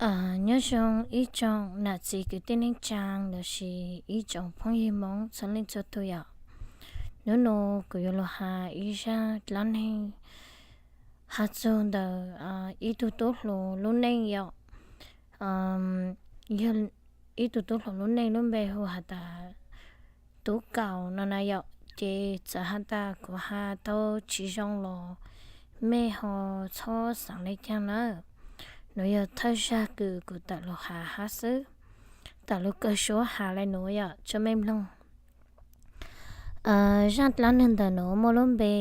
Nyob zoo ib tsoom nam txiv kwv tij neej tsaa lossis ib tsoom phooj ywg Moob txhua leej txhua tug yom. Nub nua kuv yuav lug has ib zaaj dlaab neeg has txug ntawm ib tug tub hluas lub neej yom. Yog ib tug tub hluas lub neej lub npe hu has tas Tub Kaus no na yom. Ces txawm has tas kuv has tau tsis zoo los mej ho txhob xaav le caag nawb. Nuav yog thawj zag kws kuv tawm lug has hab xwb, tawm lug kawg suab has le nuav yom tso mej mloog. Zaaj dlaab neeg ntawm nuav muaj lub npe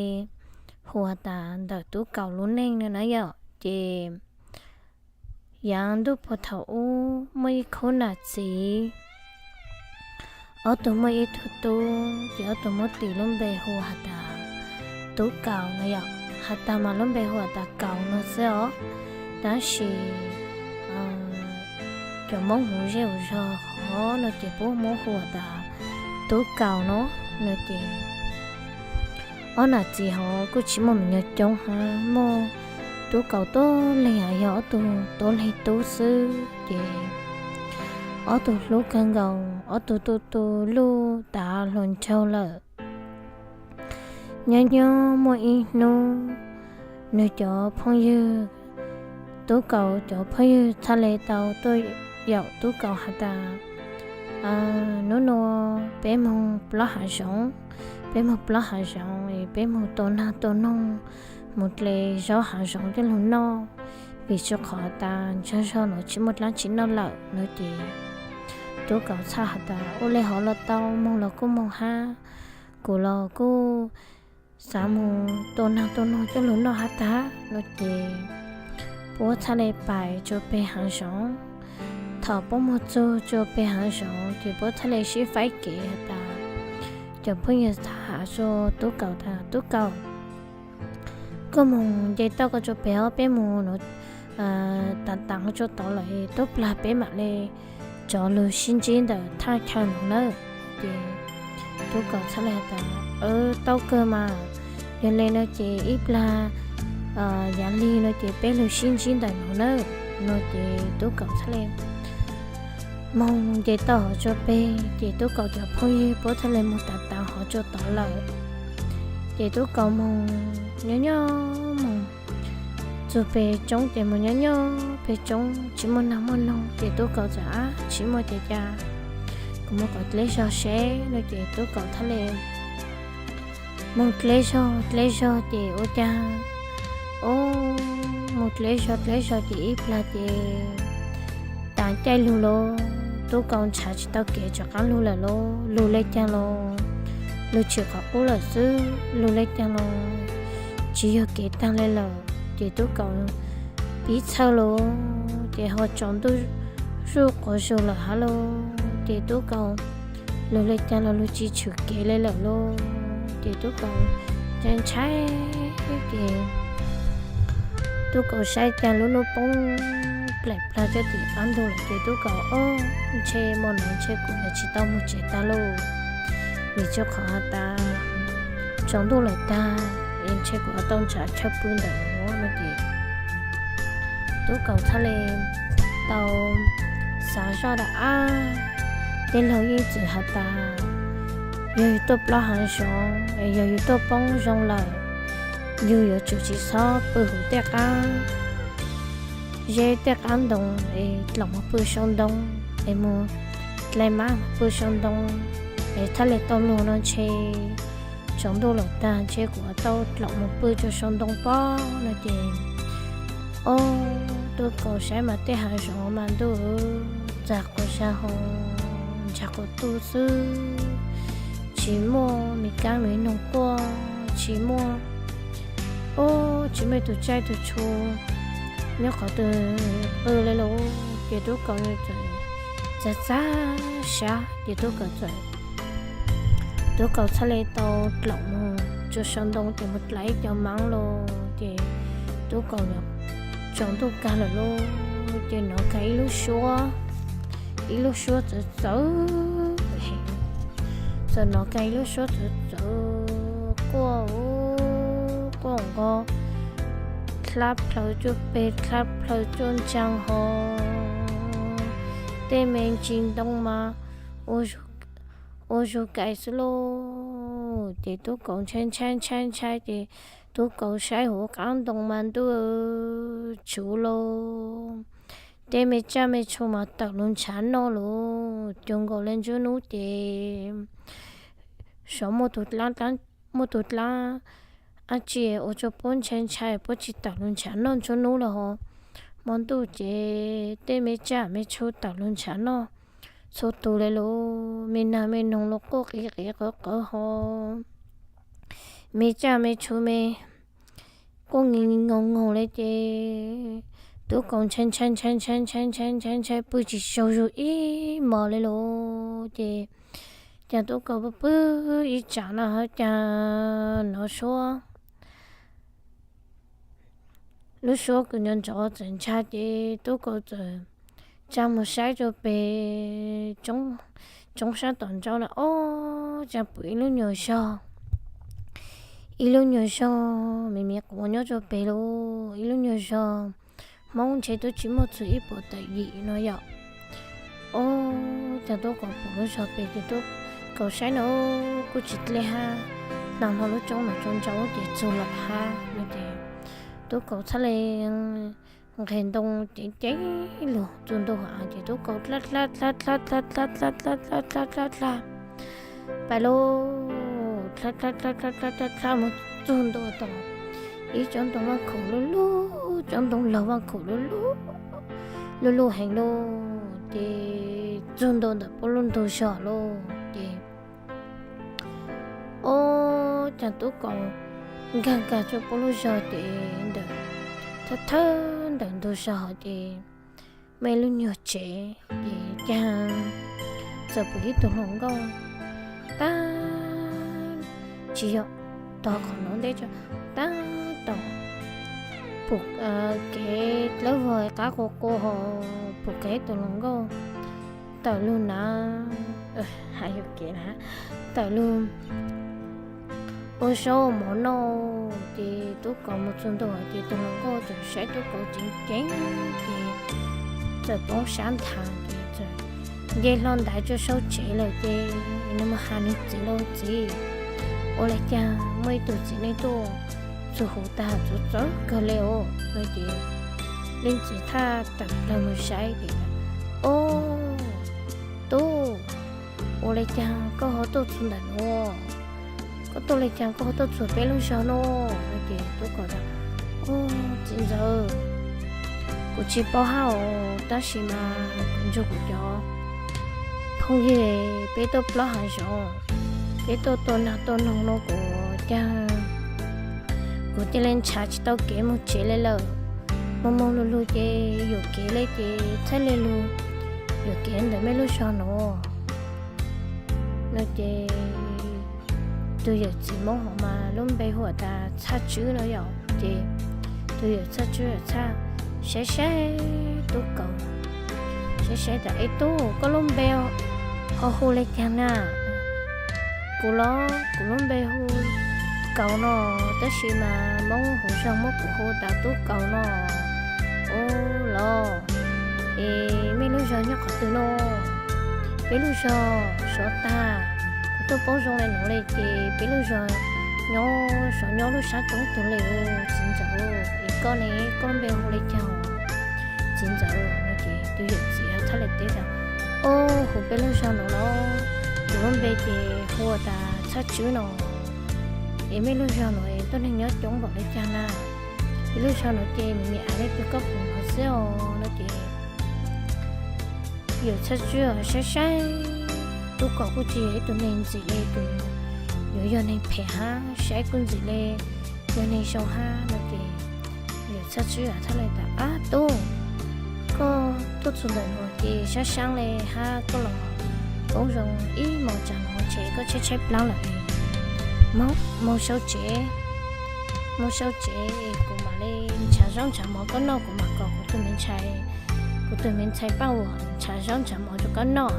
hu has tas ntawm Tub Kaus lub neej no na yom. Ces yaav ntuj puag thaum ub muaj ib khub nam txiv, ob tug muaj ib tug tub, ces ob tug muab tis lub npe hu has tas Tub Kaus no yom. Has tas mas lub npe hu has tas Kaus no xwb os, tab sis cov Moob huv zej huv zog hov no ces puab muab hu has tas Tub Kaus no. No ces ob nam txiv hov kuj tsis muaj me nyuam coob hab, muaj Tub Kaus tuab leeg yog ob tug tuab leeg tub xwb. Ces ob tug hlub kawg nkaus, ob tug tu tu luj tas hluas nraug lawm. Nyob nyob muaj ib hnub, nwg cov phooj ywg, Tub Kaus cov phooj ywg txhaj le tau tuaj yaum Tub Kaus has tas, nub nua peb moog plob hav zoov, peb moog plob hav zoov es peb moog tua naag tua noog, moog dle zaub hav zoov coj lug noj, vim rua qhov tas ntsag zog nuav tsis muaj dlaab tsi noj lawm no ces Tub Kaus txhaj has tas ua le hov los tau, moog los kuj moog hab, kuv los kuj xaav moog tua naag tua noog coj lug noj hab tag no ces puab txhaj le pais tsua peg hav zoov. Thaum puab moog txug tsua peg hav zoov ces puab txhaj le sib faib kev has tas, cov phooj ywg txhaj has rua Tub Kaus tas Tub Kaus, koj moog nce toj koj tsua peg os, peb moog nuav tav taav tsua tod lawm, tub plag peb mam le rov lug sib ntsib ntawm thaj chaw nuav nawb. Ces Tub Kaus txhaj le has tas, tau kawg mas, yog le no ces ib plag yaav lig no ces peb lug sib ntsib ntawm nuav nawb no ces Tub Kaus txhaj le moog nce toj hov tsua peg ces Tub Kaus cov phooj ywg puab txhaj le moog tav taav hov tsua tod lawm. Ces Tub Kaus moog nyob nyob moog txug peg roob ces moog nyob nyob peg roob tsis muaj naag muaj noog ces Tub Kaus txawm ab tsis muaj ces cas kuv moog kom dleb zog seb no ces Tub Kaus txhaj le moog dleb zog dleb zog ces ua caag, o, moog dleb zog dleb zog ces ib plag ces tav caij lug lauj, Tub Kaus nrhav tsis tau kev rov qaab lug lawm lauj, lug le caag los lug tshwm qhov qub lawm xwb, lug le caag los tsis yog kev taag le lawm ces Tub Kaus pib txhawj lauj, ces ho tsaus ntuj zuj quas zug lawm hab lauj, ces Tub Kaus lug le caag los lug tsis tshwm kev le lawm lauj, ces Tub Kaus ntshai ntshai ces Tub Kaus saib caag lub nub poob plaim plag coj tim qaab ntug lawm ces Tub Kaus, o, ntshe mo nuav ntshe kuv yuav tsis tau moog tsev taag lauj, vim rua qhov has tas tsaus ntuj lawm taag es ntshe kuv yuav tau nrhav chaw pw ntawm nuav no ces Tub Kaus txhaj le tau xav zoj tas ab, tej laug yeej txwm has tas yog yug tuaj plob hav zoov es yog yug tuaj poob zoo lawm, yug yuav tsum tsis txhob pw huv tej qaab zeb tej qaab ntoo es tloom moog pw sau ntoo, es moog dlai mab moog pw sau ntoo, es txhaj le tau luag no ntshe tsaus ntuj lawm taag ntshe kuv yuav tau tloom moog pw rua sau ntoo pob no ces, o, Tub Kaus saib mas tej hav zoov mas ntuj, txag quas zag ho ntsag quas tuj xwb, tsis muaj me kaab me noog quaj, tsis muaj, o, tsis muaj ib tug tsaij tug tshua nyob qhov twg pw le lauj, ces Tub Kaus txawm txag txag sab ces Tub Kaus txawm Tub Kaus txhaj le tau tloom moog tsua sau ntoo ces moog dlai ib co maab lauj, ces Tub Kaus tsaus ntuj kag lawm lauj, ces nov kag ib lub suab, ib lub suab txawv txawv, txawm nov kag ib lub suab txawv txawv quaj, quaj nqo dlha plhaw cuaj peg dlha plhaw cuaj ntsaa ho tej me ntsis ntoo mas ua zug kais xwb lauj. Ces Tub Kaus ntshai ntshai ntshai ntshai ces Tub Kaus saib hauv qab ntoo mas ntuj tsuv lauj, tej me tsaj me tshu mas tawm lug ntshav noj lauj. Cuag nkaus le nruab hnub ces xyov muaj tus dlaab dab tsi ua rua puab ntshai ntshai puab tsi tawm lug ntshav noj nruab hnub lawm hov. Hmo ntuj ces tej me tsaj me tshu tawm lug ntshav noj txhua tug le lauj, me naag me noog los quaj qiv qiv qawv qawv hov, me tsaj me tshu me quaj ngi ngi ngoog le ces Tub Kaus ntshai ntshai ntshai ntshai ntshai ntshai ntshai ntshai pw tsi sau zug ib mos le lauj. Ces caag Tub Kaus pw pw ib tsam no hov caag nov suab, lub suab kws nco nrov txawm ntsag ces Tub Kaus txawm tsa moog saib rua peg tsoob sab tom nraud na, ob caag pum ib lub nyuas zog, ib lub nyuas zog me me quas nyob rua peg lauj, ib lub nyuas zog Hmoob ntshe tub tsi muaj txug ib puas tawm yim no yom. Ob caag Tub Kaus pum lub zog peg ces Tub Kaus saib no kuj tsi dleb hab, hnav hlo lub tsoob no rua nraud ces txug lawm hab no ces Tub Kaus txhad le nqeg ntoo ceev ceev lug txug ntua hov ces Tub Kaus dlha dlha dlha dlha dlha dlha dlha dlha dlha dlha dlha pais lauj, dlha dlha dlha dlha dlha dlha dlha moog txug ntua tom ib cov ntoo vaaj khaum lub lub, cov ntoo laug vaaj khaum lub lub, lub lub heev lauj. Ces txug ntua ntawm puab lub ntug zog lauj ces ob caag Tub Kaus nkaag nkaag rua puab lub zog ces ntawm, thawj thawj ntawm ntug zog ces muaj ib lub nyuag tsev ces caag txawm pum ib tug hluas nkauj taag, tsi yog, tog qhov nuav ntej tso, taag tom pum kev dlawb vog qab qua qua hov, pum kev ib tug hluas nkauj tawm lug na, has yuam kev na, tawm lug ua zaub mov noj. Ces Tub Kaus moog txug ntua ces tug hluas nkauj txawm saib Tub Kaus ceev ceev ces txawm poob sab nthav ces txawm nce hlo ntaiv rua sau tsev lawm ces nws moog has nws txiv lauj, Txiv, ua le caag muaj ib tug txiv neej tuaj txug huv taag txawv txawv kawg le os no ces leej txiv thaj tawm plawg moog saib ces, Ob, tub, ua le caag koj ho tuaj txug ntawm nuav? Koj tuaj le caag koj ho tuaj txug peb lub zog nuav? No ces Tub Kaus tas, Txiv ntxawm, kuv tsi paub hab os, tab sis mas kuv nrug kuv cov phooj ywg peb tuaj plaub hav zoov, peb tuaj tua nag tua noog no kuv caag kuv cia li nrhav tsi tau kev moog tsev le lawm. Moog moog lug lug ces yuam kev le ces txhaj le lug yuam kev ntawm mej lub zog nuav. No ces tus yawm txiv Moob hov mas lub npe hu tas Txhaj Tswb no yom. Ces tus yawm Txhaj Tswb txhaj saib saib Tub Kaus, saib saib tas, Es tub, koj lub npe ho hu le caag na? Kuv los kuv lub npe hu Kaus no, tab sis mas Moob huv zog muab kuv hu tas Tub Kaus no. Ub los, es mej lub zog nyob qhov twg no? Peb lub zog sov tag, kuv tuaj poob zoo le nuav le ces peb lub zog nyob sov nyob lub sab roob tug le. Txiv ntxawm, es koj ne, koj lub npe hu le caag? Txiv ntxawm, no ces tus yawm txiv txhaj le teb tas, Ob, huv peb lub zog nuav los, kuv lub npe ces hu tas Txhaj Tswb no. Es mej lub zog nuav es tuab neeg nyob coob npaum le caag na? Peb lub zog nuav ces me me ais leej twg koj pum nuav xwb os. No ces yawm Txhaj Tswb saib saib Tub Kaus kuj tsi yog ib tug neeg ntxim le, tus yuav yog neeg phem hab, saib kuj ntxim le yog neeg zoo hab. No ces yawm Txhaj Tswb txhaj le tas, Ab tub, koj tuaj txug ntawm nuav ces sab saab le hab, koj los poob zoo ib mos tsaam nuav ces koj tshaib tshaib plaab lawm. Moog, moog sau tsev, moog sau tsev, kuv mam le nrhav zaub nrhav mov koj noj, kuv mam kom kuv tug me ntxhais, kuv tug me ntxhais Paaj Vuam nrhav zaub nrhav mov rua koj noj.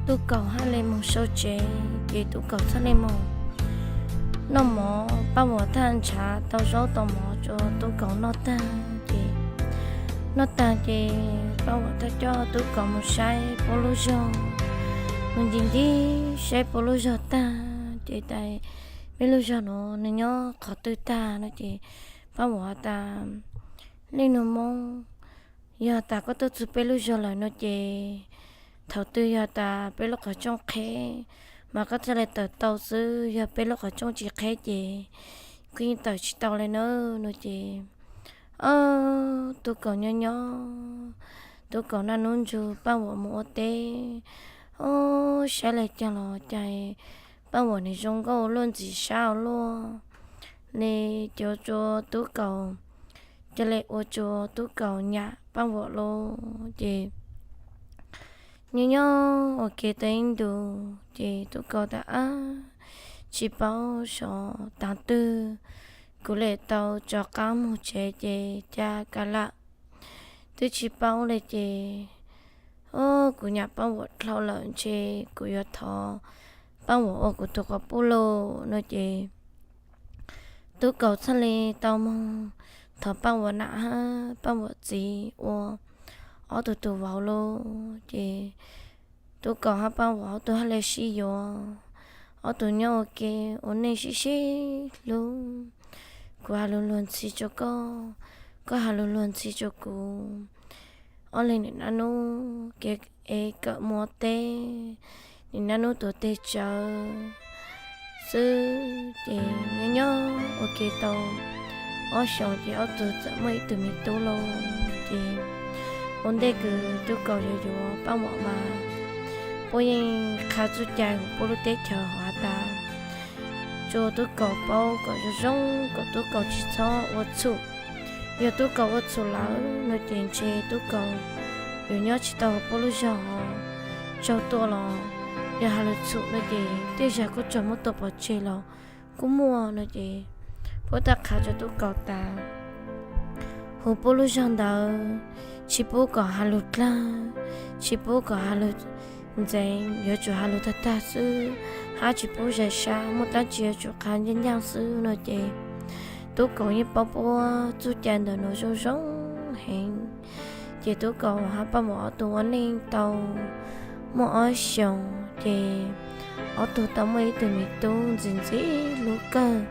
Tub Kaus hab le moog sau tsev, ces Tub Kaus txhaj le moog noj mov Paaj Vuam thiaj nrhav tau zaub tau mov rua Tub Kaus noj taag ces, noj taag ces Paaj Vuam thiaj coj Tub Kaus moog saib puab lub zog, moog nti nti saib puab lub zog taag ces tas, Peb lub zog nuav nwg nyob qhov twg taag? No ces Paaj Vuam has tas, Leej nug Moob, yog tas koj tuaj txug peb lub zog lawm no ces, thaus twg yog tas peb lub qhov rooj qheb mas koj thiaj le tawm tau xwb, yog peb lub qhov rooj tsi qheb ces koj yeej tawm tsi tau le nawb. No ces, o, Tub Kaus nyob nyob, Tub Kaus naj nub nrug Paaj Vuam moog ua teb, o, saib le caag los cas Paaj Vuam nwg zoo nkauj luaj ntxim sab ua luaj le, ces ua rua Tub Kaus, ca le ua rua Tub Kaus nyam Paaj Vuam lawm ces, nyob nyob ua ke tau ib ntus ces Tub Kaus tas, Ab, tsi paub xyov taag twg kuv le tau rov qaab moog tsev ces ca ka lawm, twb tsi paub le ces, o, kuv nyam Paaj Vuam dlhau lawm ntshe kuv yuav thov Paaj Vuam ua kuv tug quas puj lauj. No ces Tub Kaus txhaj le tau moog thov Paaj Vuam nam hab Paaj Vuam txiv ua ob tug tug vauv lawm ces Tub Kaus hab Paaj Vuam ob tug hab le sib yuav, ob tug nyob ua ke ua neej sib sib hlub, kuv has lug luag ntxhi rua koj, koj has lug luag ntxhi rua kuv, ob leeg nim naj nub kev ev kawm moog ua teb, nim naj nub tuav teg tsawv xwb ces nyob nyob ua ke tau ob xyoos ces ob tug txawm muaj ib tug me tub lawm ces, ua ntej kws Tub Kaus yuav yuav Paaj Vuam mas puab yeej qha txuj cai huv puab lub teb chaws has tas, rua Tub Kaus paub kom zoo zoo kom Tub Kaus tsi txhob ua txhum, yog Tub Kaus ua txhum lawm no ces ntshe Tub Kaus yuav nyob tsi tau huv puab lub zog, tsaug tuaj los yog has lug txhum no ces tej zag kuj raug muab tua pov tseg los kuj muaj no ces, puab txhaj qha rua Tub Kaus tas, huv puab lub zog ntawd tsi pub kom has lug dlaag, tsi pub kom has lug ntxeev, yuav tsum has lug tag tag xwb, hab tsi pub zais sab, muaj dlaab tsi yuav tsum qha ncaaj ncaaj xwb no ces, Tub Kaus yeej paub puab txuj cai ntawm nuav zoo zoo heev. Ces Tub Kaus hab Paaj Vuam ob tug ua neej tau muaj ob xyoos ces ob tug tau muaj ib tug me tub ntxim ntxim hlub kawg.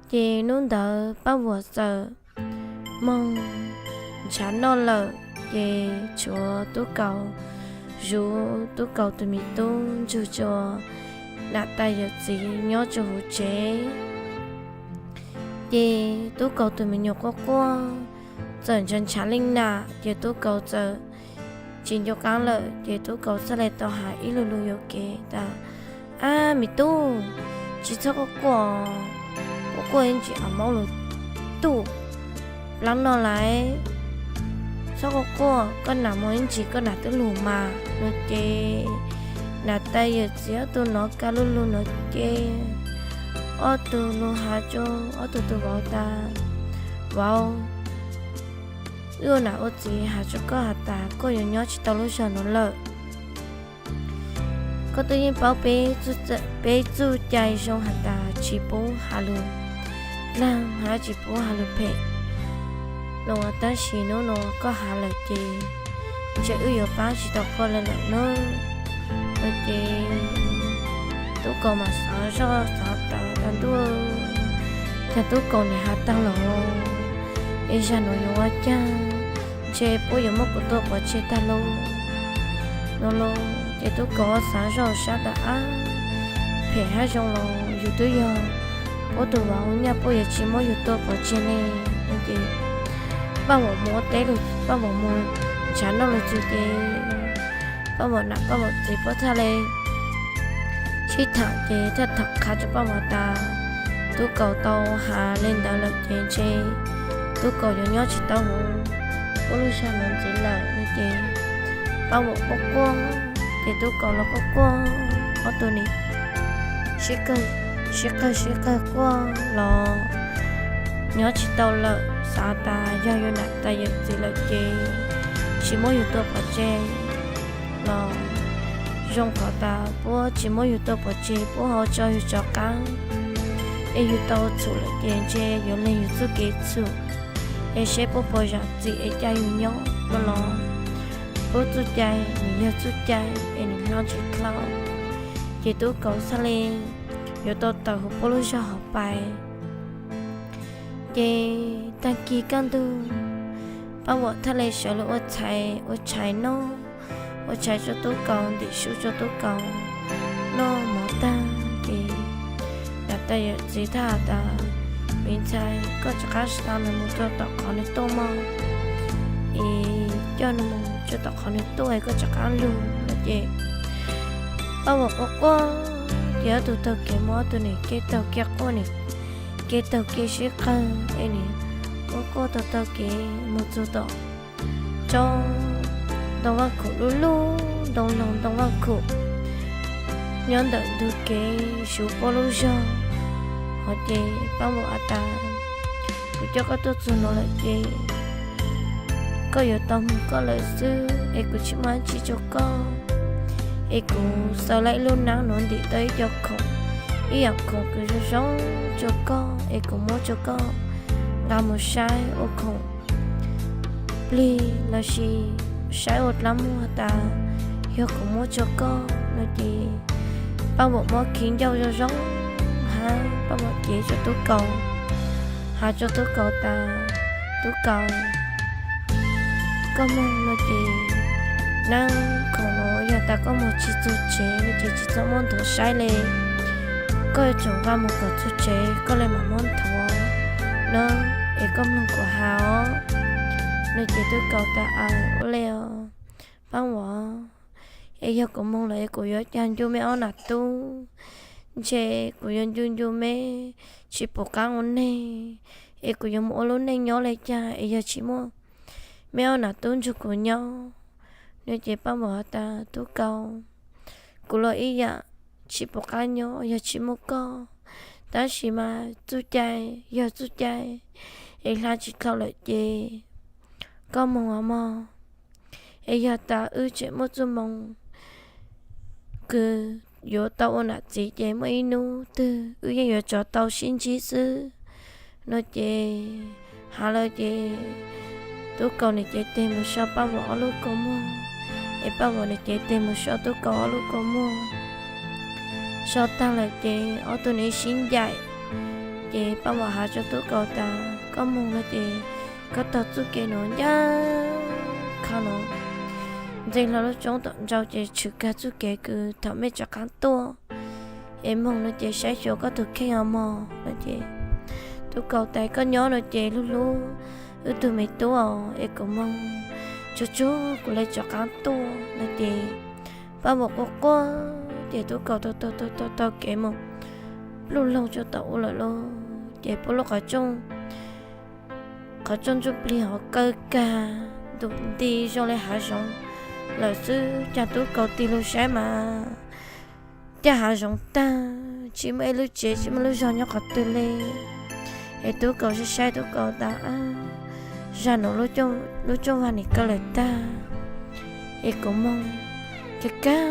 Ces nub ntawd Paaj Vuam txawm moog nrhav noj lawm ces tshuav Tub Kaus zuv Tub Kaus tug me tub nrug rua nam tais yawm txiv nyob rua huv tsev. Ces Tub Kaus tug me nyuam quaj quaj, txawm nrhav nrhav leej nam ces Tub Kaus txawm tsi nco qaab lawm ces Tub Kaus txhaj le tau has ib lu lug yuam kev tas, Ab me tub, tsi txhob quaj quaj, quaj quaj ib ntsis a maub lug tuj plaab noj lawm. Txhob quaj quaj, koj nam moog ib ntsis koj nam twb lug mas. No ces nam tais yawm txiv ob tug nov kag lu lug nuav ces ob tug lug has rua ob tug tug vauv tas, Vauv, wb ua nam ua txiv has rua koj has tas koj yuav nyob tsi tau lub zog nuav lawm. Koj twb yeej paub peb txuj cai zoo has tas tsi pub has lug dlaag hab tsi pub has lug phem los, tab sis nub nuav koj has lawm ces ntshe wb yuav paab tsi tau koj le lawm nawb. No ces Tub Kaus mas xaav zoj xaav tas tas ntuj, cas Tub Kaus nim has taag lawm, es zag nuav yuav ua caag, ntshe puab yuav muab kuv tua pov tseg tag lauj. No lauj ces Tub Kaus xaav zoj sab tas, Ab, phem hab zoo los yug twb yog puab tug vauv nyaj, puab yuav tsi muab yug tua pov tseg ne. No ces Paaj Vuam moog ua teb lug, Paaj Vuam moog nrhav noj lug txug ces Paaj Vuam nam Paaj Vuam txiv puab txhaj le sib thaam ces txhaj thaam qha rua Paaj Vuam tas, Tub Kaus tau has le ntawd lawm ces ntshe Tub Kaus yuav nyob tsi tau huv puab lub zog nuav ntxiv lawm. No ces Paaj Vuam quaj quaj, ces Tub Kaus los quaj quaj, ob tug nim sib qawg sib qawg quaj los nyob tsi tau lawm, xav tas yog yug nam tais yawm txiv lawm ces tsi muab yug tua pov tseg los zoo qhov tas puab tsi muab yug tua pov tseg, puab ho tso yug rov qaab es yus tau txhum lawm ces ntshe yuav lees yus txuj kev txhum, es seb puab puas zam txim es ca yus nyob no los puab txuj cai nws yog txuj cai es nws hlob tsis dlhau. Ces Tub Kaus txhaj le yuav tau tawm huv puab lub zog hauv pais. Ces tag kis kaj ntug, Paab Vuam txhaj le sawv lug ua tshais, ua tshais noj, ua tshais rua Tub Kaus, ntim su rua Tub Kaus noj mov tag ces yawm tais yawm txiv txhaj has tas, Me ntxhais, koj rov qab xa nws mus rua tom qhov nws tuaj mog, es coj nws mus rua tom qhov nws tuaj es koj rov qab lug no ces Paab Vuam quaj quaj, ces ob tug taug kev mus, ob tug nim kev taug kev quaj, nim kev taug kev sib qawg es nim quaj quaj taug taug kev mus txug tom tsob ntoo Vaaj Khum, lub lub ntoo laug ntoo Vaaj Khum nyob ntawm ntug kev suv puab lub zog. Hov ces Paab Vuam has tas, Kuv coj koj tuaj txug nuav lawm ces koj yuav tau moog koj lawm xwb es kuv tsis muaj dlaab tsi rua koj, es kuv xaws lawm ib lub naab nuav ntim tau ib co khoom, ib yaam khoom kws zoo zoo rua koj es kuv muab rua koj nqa mus saib ua khoom plig lossis saib ua dlaab muag has tas yog kuv muab rua koj no ces Paab Vuam muab khi ncauj zoo zoo hab Paab Vuam cev rua Tub Kaus, has rua Tub Kaus tas, Tub Kaus, koj moog no ces naab khoom nuav yog tas koj moog tsis txug tsev no ces tsis txhob muab nthuav saib le, koj yuav tsum nqa mus kom txug tsev koj le maam muab nthuav na, es koj mloog kuv has os no ces Tub Kaus tas, Aws, ua le os Paab Vuam, es yog kuv moog lawm es kuv yuav ca ncu meb ob nam tub, ntshe kuv yuav ncu ncu meb tsis pum qaab ua neeg, es kuv yuav mus ua lub neej nyob le caag es yog tsis muaj meb ob nam tub nrug kuv nyob no ces Paab Vuam has tas, Tub Kaus, kuv los ib yaam tsis pum qaab nyob yog tsis muaj koj, tab sis mas txuj cai yog txuj cai, es hlaa tsis dlhau lawm ces koj moog os mog. Es yog tas wb tseem muaj txuj moo kws yuav tau ua nam txiv ces muaj ib nub twg wb yeej yuav rov tau sib ntsib xwb no ces has lawm ces Tub Kaus nim cev teg mus so Paab Vuam ob lub kaus muag, es Paab Vuam nim cev teg mus so Tub Kaus ob lub kaus muag. So tag lawm ces ob tug nim sib ncaim, ces Paab Vuam has rua Tub Kaus tas, koj moog no ces koj taug txuj kev nuav ncaj qha nuav ntxeeg hlo lub roob tom nrau ces tshwm kag txuj kev kws thaum mej rov qaab tuaj, es moog no ces saib xyuas koj tug kheej os mog no ces Tub Kaus tas, koj nyob no ces hlub hlub wb tug me tub os, es kuv moog tsuag tsuag kuv le rov qaab tuaj no ces Paab Vuam quaj quaj ces Tub Kaus taug taug taug kev mus pluj loog rua tom ub lawm lauj. Ces puab lub qhov rooj ntsuj plig hov kaw kag ntum nti zoo le hav zoov lawm xwb, caag Tub Kaus tig lug saib mas caag hav zoov tag, tsis muaj ib lub tsev tsis muaj lub zog nyob qhov twg le. Es Tub Kaus saib saib Tub Kaus tas, zag nuav lub rooj vag nim kaw lawm tag, es kuv moog kag kag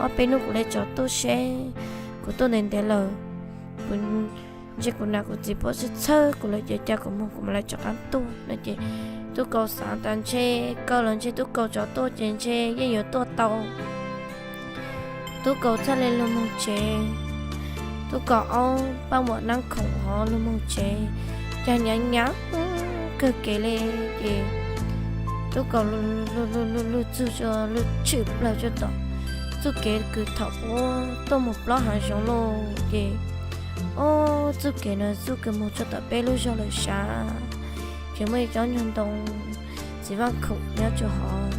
ob peb nub kuv le rov tuaj seb, kuv tuaj ntev ntev lawm, kuv ntshe kuv nam kuv txiv puab txhawj txhawj kuv lawm ces ca kuv moog kuv mam le rov qaab tuaj no ces Tub Kaus xaav tas ntshe kaw los ntshe Tub Kaus rov tuaj ces ntshe yeej yuav tuaj tau. Tub Kaus txhaj le lug moog tsev. Tub Kaus aub Paab Vuam naab khoom hov lug moog tsev, caag nyaav nyaav kawg kev le ces Tub Kaus lug lug txug lug tshwm plawg rua tom txuj kev kws thaum puab tuaj moog plob hav zoov lauj ces, ob txuj kev nuav txuj kws moog rua tom peb lub zog lawm sav, ces muaj ib tsob nyuag ntoo txiv vaaj khoom nyob rua hov.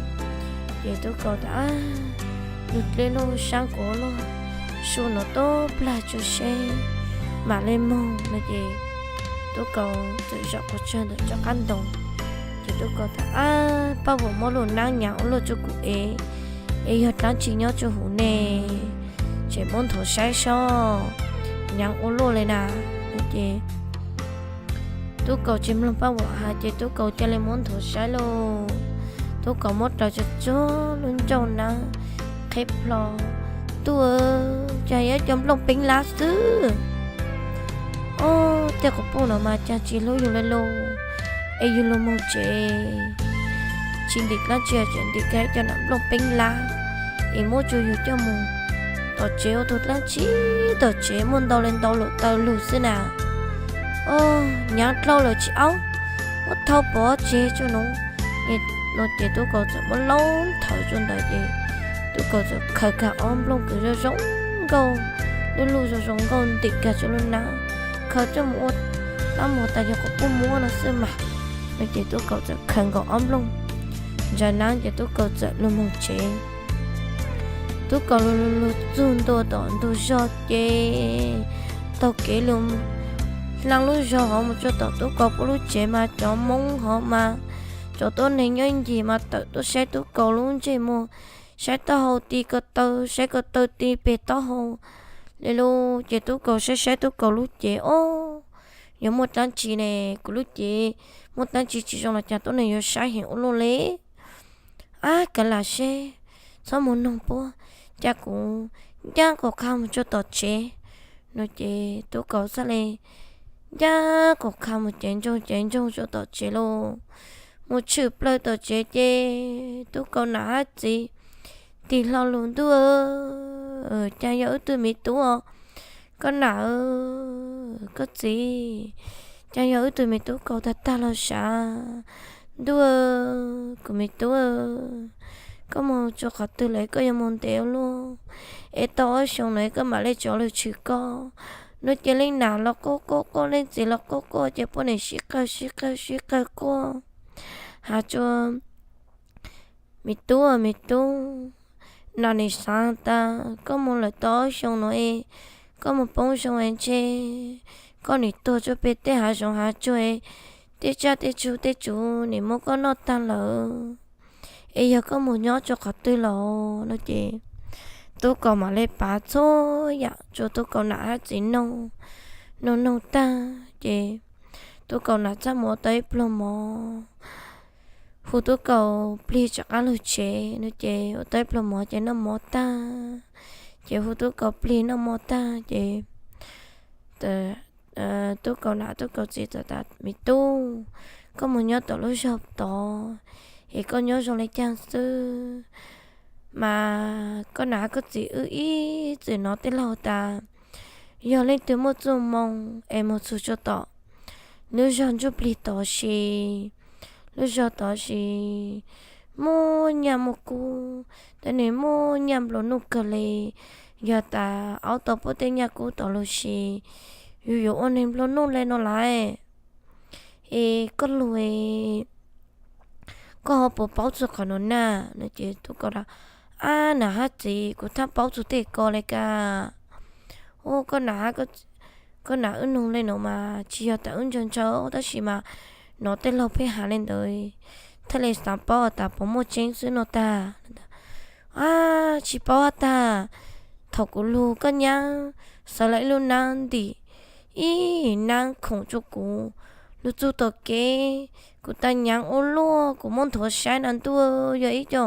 Ces Tub Kaus tas, lug dleb luj saab kuv luj, su nuav tuab plag rua seb mam le moog no ces Tub Kaus txawm zaum qhov tsawg ntawm tsob qaab ntoo. Ces Tub Kaus tas, ab, Paab Vuam muab lub naab nyaav ua luaj rua kuv ev, es yog dlaab tsi nyob rua huv ne, tseem muab nthuav saib seb, nyaav ua luaj le na no ces Tub Kaus tsis mloog Paab Vuam has ces Tub Kaus ca le muab nthuav saib lauj. Tub Kaus muab raws tsuag tsuag lub ncauj naab qheb plho, tuaj, cas yog ib co nplooj peeb lab xwb. tej quas puj no mas cas tsis hlub yus li lauj. Es yus los mus tsev tsis ntim dlaab tsi, tseem ntim kiag cov nam nplooj peeb lab es muab tsuas yus coj mus tom tsev ua tug dlaab tsi, tom tsev muaj ntau le ntau lug taw lug xwb na. Os, nyaav dlhau lawm tsis aub, muab thau pov tseg tso no. No ces tub kaus txawm muab laub nthawv rua ntawd ces tub kaus txawm khaws kag ob nplooj kws zoo zoo nkauj, lub luj zoo zoo nkauj ntim kag rua lub naab, khaws coj mus ua dlaab muag tas yog quas puj muab no xwb mas. No ces tub kaus txawm khaws nkaus ob nplooj ntsa naab ces tub kaus txawm lug moog tsev. Tub kaus lug lug lug txug ntua tom ntug zog ces taug kev lug dlaab lub zog hov mus rua tom tub kaus puab lub tsev mas cov Moob hov mas cov tuab neeg nyob ncig mas tawm tuaj saib tub kaus lub ntsej muag, saib taub hau ti ko taw, saib ko taw ti peg taub hau le lug ces tub kaus saib saib tub kaus lub cev os, yog muaj dlaab tsi ne, kuv lub cev muaj dlaab tsi tsis zoo los cas tuab neeg yuav saib heev ua luaj le. Ab, kav lam seb, txhob mus noog puab, cas kuv ncaj nqus qha mus rua tom tsev. No ces tub kaus txhaj le ncaj nqus qha mus cev ntsoog cev ntsoog rua tom tsev lauj. Mus tshwm plawg tom tsev ces tub kaus nam hab txiv tig hlo lug, ntuj, cas yog wb tug miv tub os. Koj nam, koj txiv, cas yog wb tug miv tub kaus tag tag los sav. Ntuj, kuv miv tub, koj mus rua qhov twg lawm koj yuav mus ntev ua luaj, es tau ob xyoo no koj mam le rov lug tshwm koj. No ces leej nam los quaj quaj quaj, leej txiv los quaj quaj ces puab nim sib qawg sib qawg sib qawg quaj has rua, miv tub, miv tub, nam nim xaav tas koj mus lawm tau ob xyoo no es koj mus poob zoo es ntshe koj nim tuag rua peg tej hav zoov hav tsuag es tej tsaj tej tsuv tej tsuv nim muab koj noj tag lawm, es yog koj mus nyob rua qhov twg los? No ces tub kaus mam le pav txhua yam rua tub kaus nam hab txiv noog. Noog noog tag ces tub kaus nam txhaj mus ua tau ib pluag mov, hu tub kaus plig rov qab lug tsev. No ces ua tau ib pluag mov ces noj mov tag, ces hu tub kaus plig noj mov tag ces tub kaus nam tub kaus txiv txawm tas, miv tub, koj mus nyob tom lub zog tod es koj nyob zoo le caag xwb, mas koj nam koj txiv wb ib txwm nov tej laug tas yog leej twg muaj txuj moo es mus txug rua tom lub zog ntsuj plig tod si, lub zog tod si muaj nyaj muaj kub, tej neeg muaj nyaj nplua nuj kawg le. Yog tas aub tau puab tej nyaj kub tod lug si, yus yuav ua neeg nplua nuj le no lawm. Es koj lug, koj ho puas paub txug qhov nuav na? No ces tub kaus tas, ab nam hab txiv, kuv thaaj paub txug tej ko le kag. Ua koj nam, koj nam wb noog le nuav mas tsis yog tas wb ntshaw ntshaw tab sis mas nov tej laug pheej has le ntawd thiaj le xaav paub tas puas muaj tseeb xwb no tag. Ab, tsis paub hab tag. Thaum kuv lug koj nyaab, xawv lawm ib lub naab ntim, ib naab khoom rua kuv lug txug tom kev, kuv tas nyaav ua luaj, kuv muab nthuav saib na ntuj, yog ib co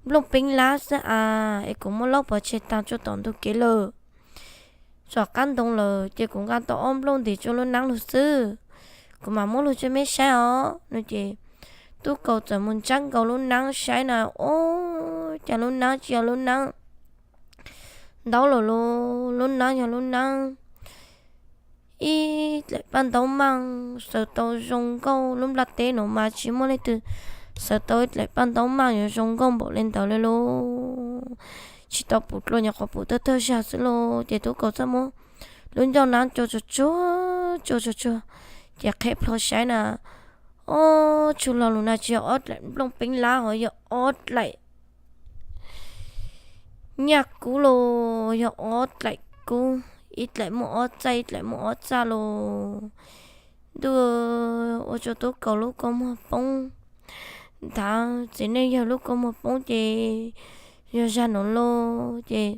nplooj peeb lab xwb as, es kuv muab laub pov tseg taag rua tom ntug kev lawm. Tom qab ntoo lawm ces kuv nqa tau ob nplooj ntim rua lub naab lug xwb, kuv mam muab lug tsua meb saib os. No ces tub kaus txawm mus ntsaab nkaus lub naab saib na, ua cas lub naab tsis yog lub naab ntaub lawm lauj, lub naab yog lub naab ib dlaim paj ntaub maaj, xawv tau zoo nkauj, lub nplaj teb nuav mas tsis muaj leej twg xawv tau ib dlaim paj ntaub maaj yuav zoo nkauj npaum le ntawd le lauj. Tsis tau pum dlua nyuam qhuav pum tawg tawg zag xwb lauj. Ces tub kaus txhaj muab lub ncauj naab tso tsuag tsuag, tso tsuag tsuag, ces qheb plho saib na, ob tshua lo lug na tsis yog ob dlaim nplooj peeb lab ho yog ob dlaim nyaj kub lauj, yog ob dlaim kub, ib dlaim muaj ob txaj ib dlaim muaj ob txaj lauj. Ntuj, ua rua tub kaus lub kua muag poob nthav, txiv neej yawg lub kua muag poob ces yog zag nuav lauj. Ces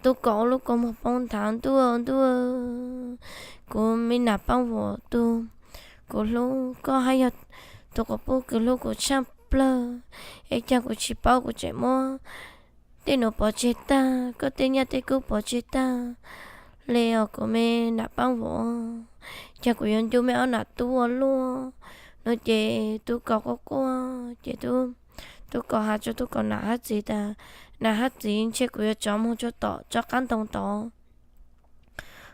tub kaus lub kua muag poob nthav, ntuj ntuj, kuv me nam paab vuam tug, kuv hlub koj hab yog tug quas puj kws hlub kuv tshaaj plawg, es caag kuv tsis paub kuv tseem muab tej nuav pov tseg tag, koj tej nyaj tej kub pov tseg tag le os kuv me nam paab vuam, cas kuv yuav ncu mej ob nam tub ua luaj no ces Tub Kaus quaj quaj ces Tub Kaus has rua Tub Kaus nam hab txiv tas, nam hab txiv, ntshe kuv yuav rov moog rua tom tsob qaab ntoo tod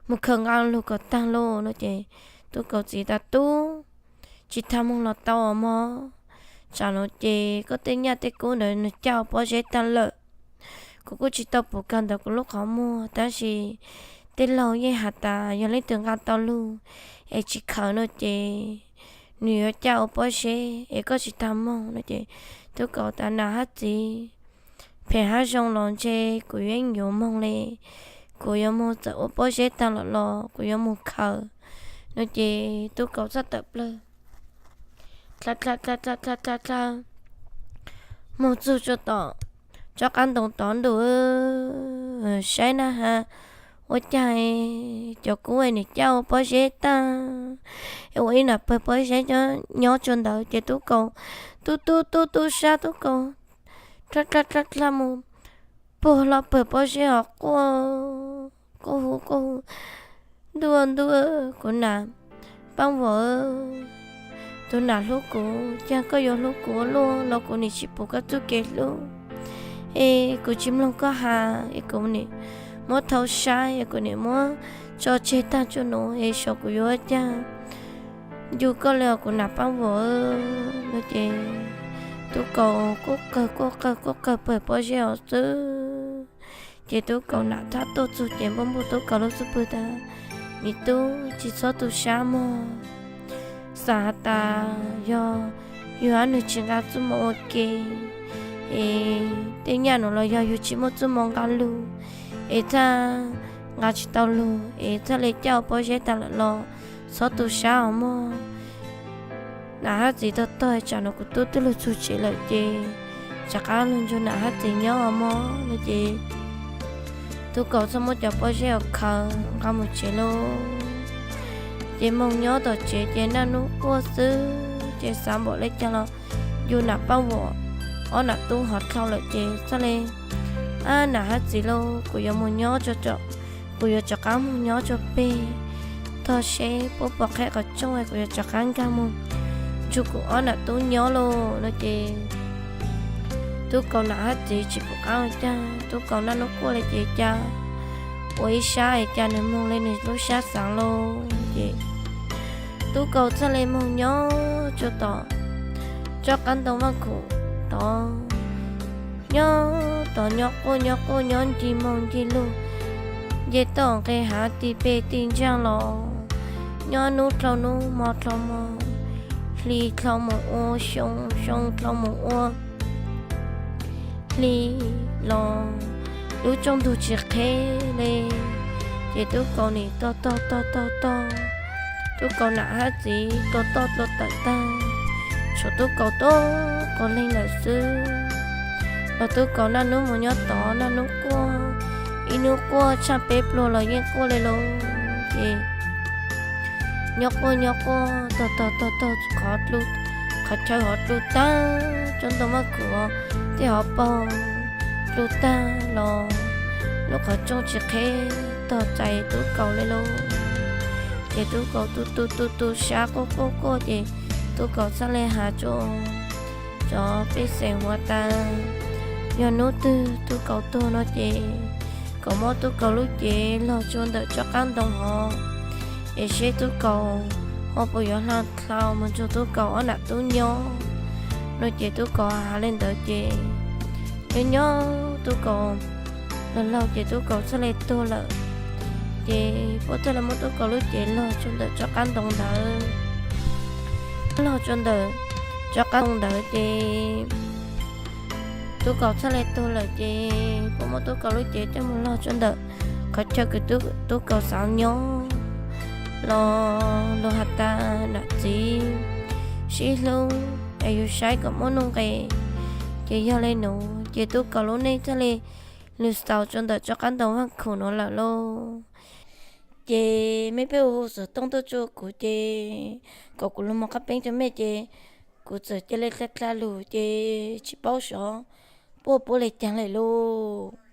mus khaws nqaa lug kom taag lauj no ces Tub Kaus txiv tas, Tub, tsi taag moog los tau mog. Tsam nuav ces koj tej nyaj tej kub ntawd nwg caj ua pob zeb taag lawm. Kuv kuj tsi tau pum kag ntawm kuv lub qhov muag, tab sis tej laug yeej has tas yog leej twg nqaa tau lug es tsi khaws no ces nwg yuav caj ua pob zeb es koj tsi taag moog no ces Tub Kaus tas, nam hab txiv, phem hab zoo los ntshe kuv yeej yuav moog le. Kuv yuav moog txawm ua pob zeb taag lawm los kuv yuav moog khaws no ces Tub Kaus txhaj tawm plawg dlha dlha dlha dlha dlha dlha moog txug rua tom tsob qaab ntoo tod ntuj, saib na has, ua caag cov kub nwg caj ua pob zeb taag es ua ib nam pawg pob zeb nyob rua ntawd ces Tub Kaus tu tu tu tu sab, Tub Kaus dlha dlha dlha dlha moog puag lub pawg pob zeb hov quaj, quaj hu quaj hu, Ntuj ntuj, kuv nam paab vuam, tug nam hlub kuv, caag koj yuav hlub kuv ua luaj los kuv nim tsi pum koj txuj kev hlub es kuv tsi mloog koj has es kuv nim muab thau sab es kuv nim muab tso tseg taag rua nuav es saib kuv yuav caag ncu koj le os kuv nam paab vuam no ces Tub Kaus kuj qawg kuj qawg kuj qawg pawg pob zeb hov xwb. Ces Tub Kaus nam thab tuaj txug ces npuaj npuaj Tub Kaus lub xub pwg tas, Me tub, tsi txhob tu sab mog. Xaav has tas yog yug hab nwg tsi nqaa txuj moo ua ke es tej nyaj nuav los yog yug tsi muaj txuj moo nqaa lug es txhaj nqaa tsi tau lug es txhaj le caj ua pob zeb taag lawm los txhob tu sab os mog. Nam hab txiv, tog tog tsam nuav kuv tub twb lug txug tsev lawm ces rov qaab lug nrug nam hab txiv nyob os mog no ces Tub Kaus txhaj muab cov pob zeb hov khaws nqaa moog tsev lauj. Ces moog nyob tom tsev ces naj nub quaj xwb ces xaav npaum le caag los yug nam paab vuam ob nam tub hov dlhau lawm ces txhaj le, Ab nam hab txiv lauj, kuv yuav moog nyob rua, kuv yuav rov qaab moog nyob rua peg tog seb puab puas qheb qhov rooj, kuv yuav rov qaab nkaag moog nrug kuv ob nam tub nyob lauj no ces Tub Kaus nam hab txiv tsi pum qaab ua caag, Tub Kaus naj nub quaj le ces ca ua ib sab es ca nwg moog le nwg lub sab xaav lauj ces Tub Kaus txhaj le moog nyob rua tom tsob qaab ntoo vaaj khum tod. Nyob tod nyob quaj nyob quaj nyob ncig moog ncig lug, nce toj nqeg hav tig peg tig ntsaag los, nyob nub dlhau nub mo dlhau mo, hli dlhau moog ua xyoo, xyoo dlhau moog ua hli los lub rooj ntug tsi qheb le. Ces Tub Kaus nim tog tog tog tog tog, Tub Kaus nam hab txiv dlua toj dlua tawm taag, tshuav Tub Kaus tuab quas leeg lawm xwb. Los Tub Kaus naj nub moog nyob tod naj nub quaj, ib nub quaj tshaaj peb pluag los yeej quaj le lauj. Ces nyob quaj nyob quaj tog tog tog tog, qhov chaw hov dlu taag, tsob ntoo vaaj khum tej hov paug dlu taag los lub qhov rooj tsi qheb tog txais Tub Kaus le lauj. Ces Tub Kaus tu tu tu tu sab quaj quaj quaj ces Tub Kaus txhaj le has rua cov pej xeem huav tas, yog nub twg Tub Kaus tuag no ces kom muab Tub Kaus lub cev log rua ntawm tsob qaab ntoo hov es seb Tub Kaus ho puas yuav hla dlhau moog nrug Tub Kaus ob nam tub nyob no ces Tub Kaus has le ntawd ces nyob nyob Tub Kaus laug laug ces Tub Kaus txhaj le tuag lawm. Ces puab txhaj le muab Tub Kaus lub cev log rua ntawm tsob qaab ntoo ntawd. Log rua ntawm tsob qaab ntoo ntawd ces Tub Kaus txhaj le tuag lawm ces puab muab Tub Kaus lub cev coj moog log rua ntawm qhov chaw kws Tub Kaus xaav nyob los lug has tas nam txiv sib hlub es yug saib kom muaj nuj nqes. Ces yog le nuav ces Tub Kaus lub neej txhaj le lug xaus rua ntawm tsob qaab ntoo vaaj khum nuav lawm lauj. Ces mej peb ua hu xov tooj tuaj rua kuv ces kom kuv lug moog qab peeb rua mej ces kuv txawm ca le dlha dlha lug ces tsi paub xyov puab puab le caag le lauj.